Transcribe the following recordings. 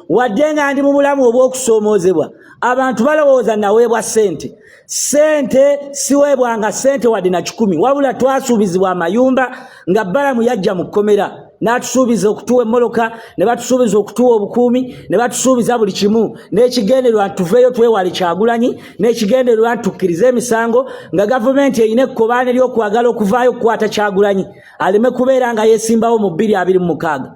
Wadde nga ndi mu bulamu obw'okusoomoozebwa, abantu balowooza naweebwa ssente. Ssente siweebwanga ssente wadde na 100, wabula twasuubizibwa amayumba nga Balamu yajja mu kkomera n'atusuubiza okutuwa emmoloka, ne batusuubiza okutuwa obukuumi, ne batusuubiza buli kimu, n'ekigendererwa nti tuveeyo twewale Kyagulanyi, n'ekigendererwa nti tukkirize emisango, nga gavumenti erina ekkobaane ly'okwagala okuvaayo okukwata Kyagulanyi aleme kubeera nga yeesimbawo mu 2026.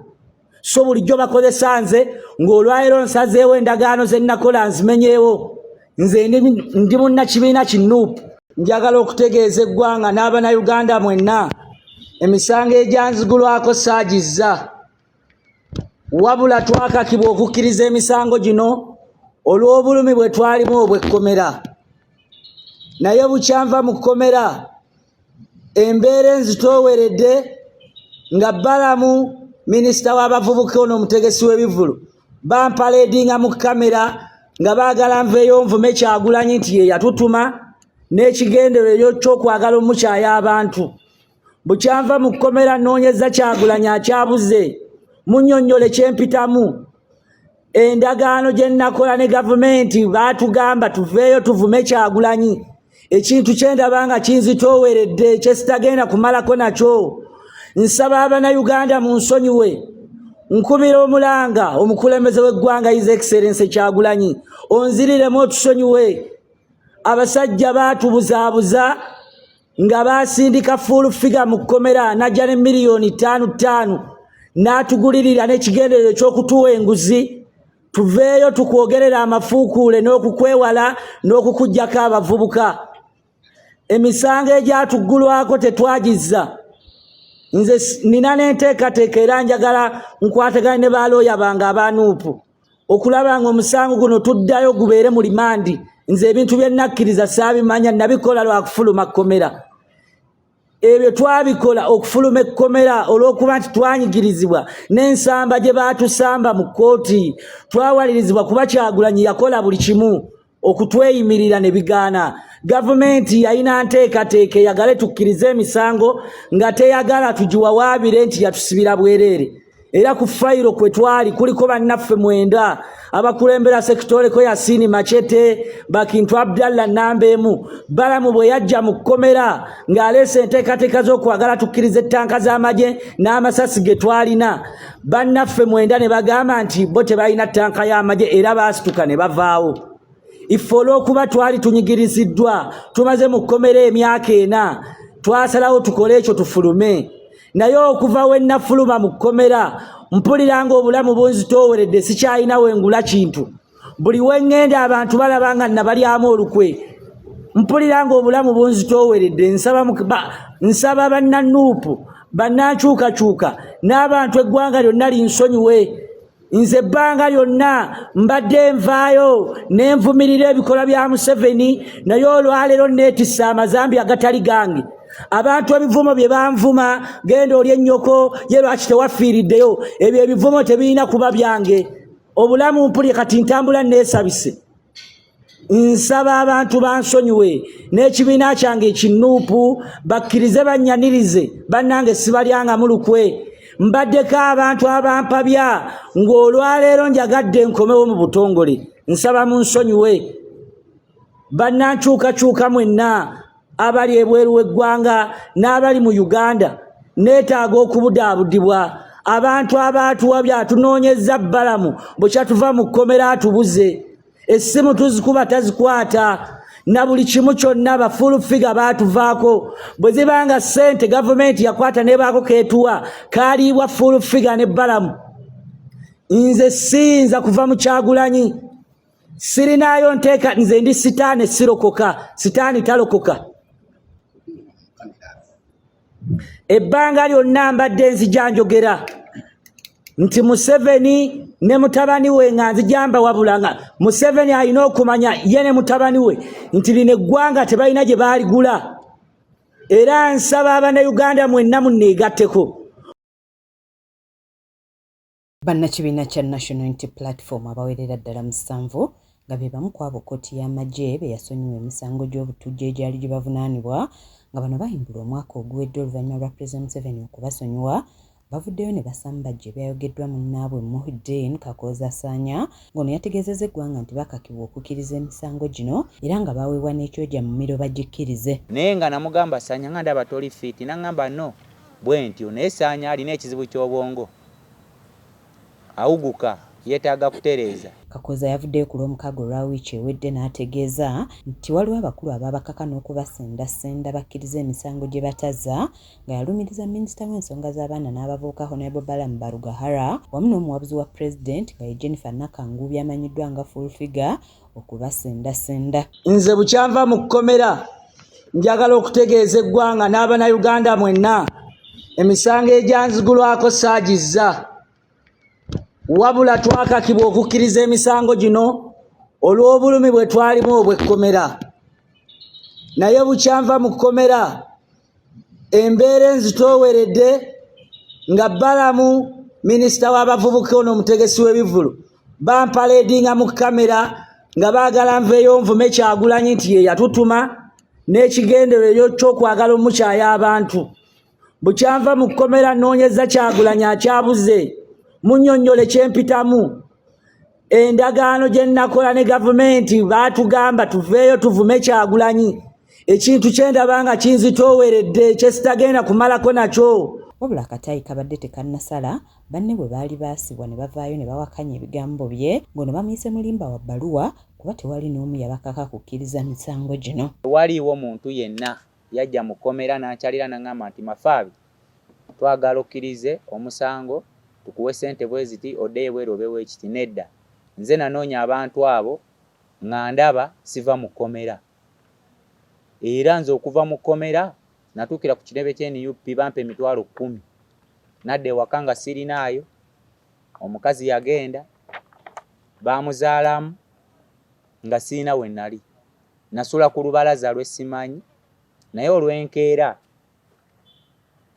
So bulijjo bakozesa nze, ng'olwaleero nsazeewo endagaano ze nnakola nzimenyeewo. Nze ndi munnakibiina ki NUP. Njagala okutegeeza eggwanga n'Abannayuganda mwenna, emisango egyanzigulwako saagizza, wabula twakakibwa okukkiriza emisango gino olw'obulumi bwe twalimu obw'ekkomera. Naye bukyanva mu kkomera, embeera enzitooweredde nga Balamu, minisita w'abavubuka ono omutegesi w'ebivvulu, bampaleedinga mu kamera nga baagala nveeyo nvume Kyagulanyi nti ye yatutuma, n'ekigendererwa ky'okwagala omukyaya abantu. Bukyanva mu kkomera, nnoonyeza Kyagulanyi, akyabuze. Munnyonnyole kyempitamu. Endagaano gye nnakola ne gavumenti, baatugamba tuveeyo tuvume Kyagulanyi, ekintu kyendaba nga kinzitooweredde kyesitagenda kumalako nakyo. Nsaba Abannayuganda mu nsonyiwe. Nkubira omulanga omukulembeze w'eggwanga, His Excellence Kyagulanyi, onziriremu otusonyiwe. Abasajja baatubuzaabuza nga baasindika Full Figure mu kkomera, najja ne miliyoni 5 5 n'atugulirira n'ekigenderero eky'okutuwa enguzi tuveeyo tukwogerera amafuukuule n'okukwewala n'okukuggyako abavubuka. Emisango egyatuggulwako tetwagizza. Nze nina n'enteekateeka, era njagala nkwatagane ne balooya bange aba NUP okulaba nga omusango guno tuddayo gubeere mu remand. Nze ebintu bye nakkiriza saabimanya, nabikola lwa kufuluma kkomera. Ebyo twabikola okufuluma ekkomera olw'okuba nti twanyigirizibwa n'ensamba gye baatusamba mu kkooti. Twawalirizibwa kuba Kyagulanyi yakola buli kimu okutweyimirira ne bigaana. Gavumenti yalina nteekateeka eyagale tukkirize emisango nga teyagala tugiwawaabire nti yatusibira bwereere. Era ku fayiro kwe twali kuliko bannaffe mwenda abakulembera Ssekitoleko, Yasiini Machete, Bakintu Abdallah namba emu. Balamu bwe yajja mu kkomera ng'aleese enteekateeka z'okwagala tukkiriza ettanka z'amagye n'amasasi ge twalina, bannaffe mwenda ne bagamba nti bo tebalina ttanka y'amagye, era baasituka ne bavaawo. Ife olw'okuba twali tunyigiriziddwa, tumaze mu kkomera emyaka 4, twasalawo tukole ekyo tufulume. Naye okuva we nafuluma mu kkomera, mpulira nga obulamu bunzitooweredde, sikyalina wengula kintu. Buli we ŋŋenda abantu balaba nga nabalyamu olukwe. Mpulira nga obulamu bunzitooweredde. Nsaba banna NUP, bannankyukakyuka n'abantu, eggwanga lyonna linsonyiwe. Nze ebbanga lyonna mbadde nvaayo ne nvumirira ebikolwa bya Museveni, naye olwaleero neetissa amazambi agatali gange. Abantu ebivumo bye banvuma, genda oli ennyoko ye, lwaki tewafiiriddeyo, ebyo ebivumo tebirina kuba byange. Obulamu mpulye kati ntambula neesabise. Nsaba abantu bansonyiwe n'ekibiina kyange eki NUP bakkirize bannyanirize. Bannange, sibalyangamu lukwe, mbaddeko abantu abampabya, ng'olwaleero njagadde nkomewo mu butongole. Nsaba munsonyiwe. Bannankyukakyuka mwenna abali ebweru w'eggwanga n'abali mu Uganda, neetaaga okubudaabudibwa. Abantu abaatuwabya, atunoonyezza Balamu bwe kyatuva mu kkomera atubuze, essimu tuzikuba tazikwata, na buli kimu kyonna. Ba Full Figure baatuvaako. Bwe zibanga ssente gavumenti yakwata nebaako keetuwa, kaaliibwa Full Figure ne Balamu. Nze siyinza kuva mu Kyagulanyi, sirinaayo nteeka. Nze ndi sitaani, sirokoka, sitaani talokoka. Ebbanga lyonna mbadde nzija njogera nti Museveni ne mutabani we, nga nzija mbawabula nga Museveni alina okumanya ye ne mutabani we nti lino eggwanga tebalina gye baaligula. Era nsaba Abannayuganda mwenna munneegatteko. Bannakibiina kya National Unity Platform abawerera ddala musanvu, nga be bamu ku abo kkooti y'amagye be yasonyiwa emisango gy'obutujju egyali gibavunaanibwa, nga bano bayimbulwa omwaka oguwedde oluvannyuma lwa Pulezidenti Museveni okubasonyiwa. bavuddeyo ne basambajja ebyayogeddwa munnaabwe Muhideen Kakooza Ssaanya ng'ono yategeezezza eggwanga nti bakakibwa okukkiriza emisango gino era nga baaweebwa n'ekyoja mumiro bagikkirize. Naye nga namugamba Sanya nga ndaba toli fit nangamba no bwentyo naye Sanya alina ekizibu ky'obwongo awuguka yetaaga kutereeza. Kakooza yavuddeyo ku Lwomukaaga olwa wiiki ewedde n'ategeeza nti waliwo abakulu abaabakaka n'okubasendasenda bakkirize emisango gye batazza nga yalumiriza minisita w'ensonga z'abaana n'abavubuka Honourable Balaam Barugahara wamu n'omuwabuzi wa pulezidenti nga ye Jennifer Nakanguubi amanyiddwa nga Full Figure okubasendasenda. Nze bukyanva mu kkomera njagala okutegeeza eggwanga n'Abannayuganda mwenna emisango egyanzigulwako saagizza wabula twakakibwa okukkiriza emisango gino olw'obulumi bwe twalimu obw'ekkomera naye bukyanva mu kkomera embeera enzitooweredde nga Balamu minisita w'abavubuka ono omutegesi w'ebivvulu bampaleedinga mu kamera nga baagala nveeyo nvume Kyagulanyi nti ye yatutuma n'ekigendererwa ky'okwagala omukyaya abantu. Bukyanva mu kkomera nnoonyezza Kyagulanyi akyabuze munnyonnyole kye mpitamu. Endagaano gye nnakola ne gavumenti baatugamba tuveeyo tuvume Kyagulanyi ekintu kye ndaba nga kinzitooweredde kye sitagenda kumalako nakyo. Wabula akataayi kabadde tekannasala banne bwe baali baasibwa ne bavaayo ne bawakanya ebigambo bye ng'ono bamuyise mulimba wa bbaluwa kuba tewali n'omu yabakaka kukkiriza misango gino. Tewaliiwo muntu yenna yajja mu kkomera n'ankyalira n'ang'amba nti Mafaabi twagala okkirize omusango tukuwe ssente bwe ziti oddeyo ebweru obe wekiti. Nedda. Nze nanoonya abantu abo nga ndaba siva mu kkomera. Era nze okuva mu kkomera natuukira ku kitebe kya nup bampa 100,000. Nadda ewaka nga sirinaayo. Omukazi yagenda baamuzaalamu nga sirina we nali. Nasula ku lubalaza lwe simanyi naye olw'enkeera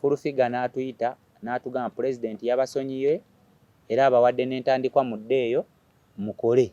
Full Figure n'atuyita n'atugamba Pulezidenti yabasonyiye era abawadde n'entandikwa muddeeyo mukole.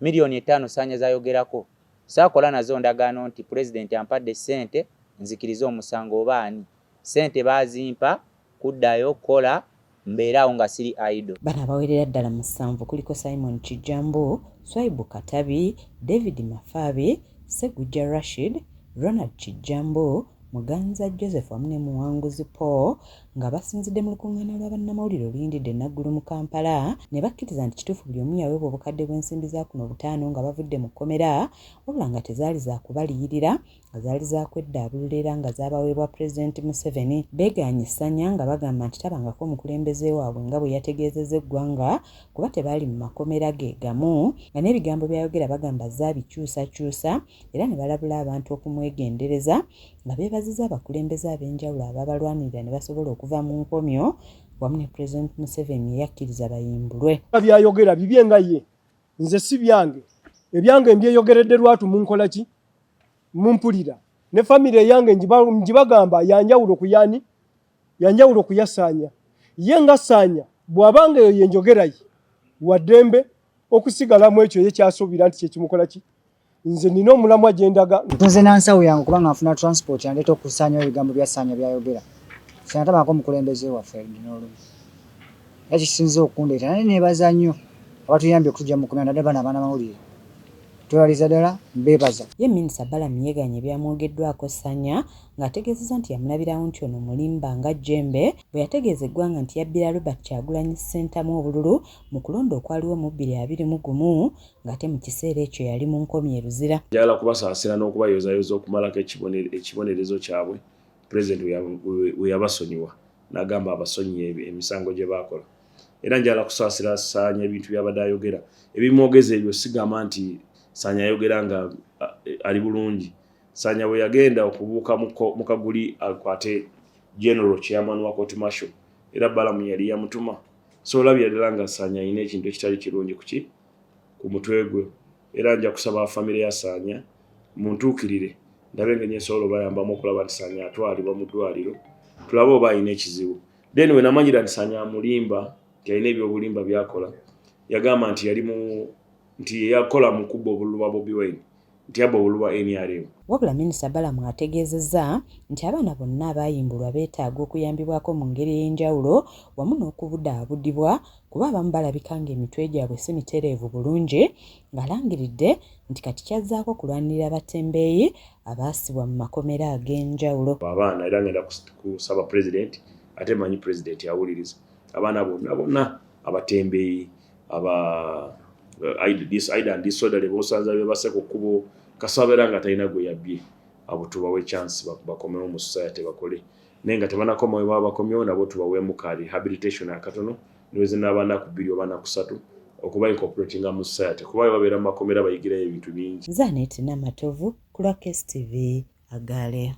5,000,000 Ssaanya z'ayogerako saakola nazo ndagaano nti Pulezidenti ampadde ssente nzikirize omusango oba ani. Ssente baazimpa kuddayo kukola mbeere awo nga siri idle. Bano abawerera ddala musanvu kuliko Simon Kijjambu, Swaibu Katabi, David Mafaabi, Ssegujja Rashid, Ronald Kijjambu, Muganza Joseph wamu ne Muwanguzi Paul nga basinzidde mu lukungaana lwa bannamawulire oluyindidde e Naggulu mu Kampala ne bakkiriza nti kituufu buli omu yaweebwa obukadde bw'ensimbi za kuno butaano nga bavudde mu kkomera wabula nga tezaali za kubaliyirira nga zaali za kweddaabulula era nga zaabaweebwa Pulezidenti Museveni. Beegaanye Ssanya nga bagamba nti tabangako mukulembeze waabwe nga bwe yategeezezza eggwanga kuba tebaali mu makomera ge gamu nga n'ebigambo by'ayogera bagamba azze abikyusakyusa era ne balabula abantu okumwegendereza nga beebazizza abakulembeze ab'enjawulo ababalwanirira ne basobola okuva mu nkomyo wamu ne Pulezidenti Museveni eyakkiriza bayimbulwe. By'ayogera bibye nga ye, nze si byange. Ebyange mbyeyogeredde lwatu munkola ki? Mumpulira. Ne famire eyange njibagamba yanjawulo ku yani? Yanjawulo ku ya Ssaanya. Ye nga Ssaanya bw'aba nga eyo y'enjogera ye, wa ddembe okusigala mu ekyo ye ky'asuubira nti kye kimukola ki? Nze nina omulamwa gye ndaga. Ntunze na nsawo yange kubanga nfuna transport andeeta okusaanyawo ebigambo bya Ssaanya by'ayogera. Ssaanya tabangako mukulembeze waffe n'olumu. Era kye kisinze okundeeta naye neebaza nnyo abatuyambye okutuggya mu kkomera naddala bano abanamawulire. Twebaliza ddala mbeebaza. Ye Minisita Balaam yeegaanye ebyamwogeddwako Ssanya ng'ategeezezza nti yamulabirawo nti ono mulimba nga jjembe bwe yategeeza eggwanga nti yabbira Robert Kyagulanyi Ssentamu obululu mu kulonda okwaliwo mu 2021 ng'ate mu kiseera ekyo yali mu nkomyo e Luzira. Njagala kubasaasira n'okubayozayoza okumalako ekibonerezo kyabwe Pulezidenti we yabasonyiwa n'agamba abasonyiye emisango gye baakola. Era njagala kusaasira Saanya ebintu by'abadde ayogera ebimwogeza ebyo sigamba nti Saanya ayogera nga ali bulungi. Saanya bwe yagenda okubuuka mu kaguli akwate General Chairman wa Court Martial era Balamu yali yamutuma. So olabira ddala nga Saanya alina ekintu ekitali kirungi kuki ku mutwe gwe era nja kusaba famire ya Saanya muntuukirire ndabe engeri gye nsobola obayambamu okulaba nti Saanya atwalibwa mu ddwaliro tulabe oba alina ekizibu. Then we namanyira nti Saanya amulimba nti alina ebyobulimba byakola yagamba nti yali mu nti yeyakola mu kubba obululu bwa Bobi Wine. Nti abba obululu bwa nrm. Wabula Minisita Balaam ategeezezza nti abaana bonna abaayimbulwa beetaaga okuyambibwako mu ngeri ey'enjawulo wamu n'okubudaabudibwa kuba abamu balabika ng'emitwe gyabwe si mitereevu bulungi ng'alangiridde nti kati kyazzaako kulwanirira batembeeyi abaasibwa mu makomera ag'enjawulo. Abaana era ngenda kusaba Pulezidenti, ate manyi Pulezidenti awuliriza, abaana bonna bonna abatembeeyi aba idle and disorderly bosanze bebase ku kkubo, kasaba era nga talina gwe yabbye, abo tubawe chance bakomewo mu society bakole. Naye nga tebanakomawo, baba bakomyewo nabo tubaweemu ka rehabilitation akatono, niweze n'abaana ku 2 oba naku 3 okuba incorporatinga mu society, kuba babeera mu makomera bayigirayo ebintu bingi. Zanet Namatovu ku lwa KSTV Agaale.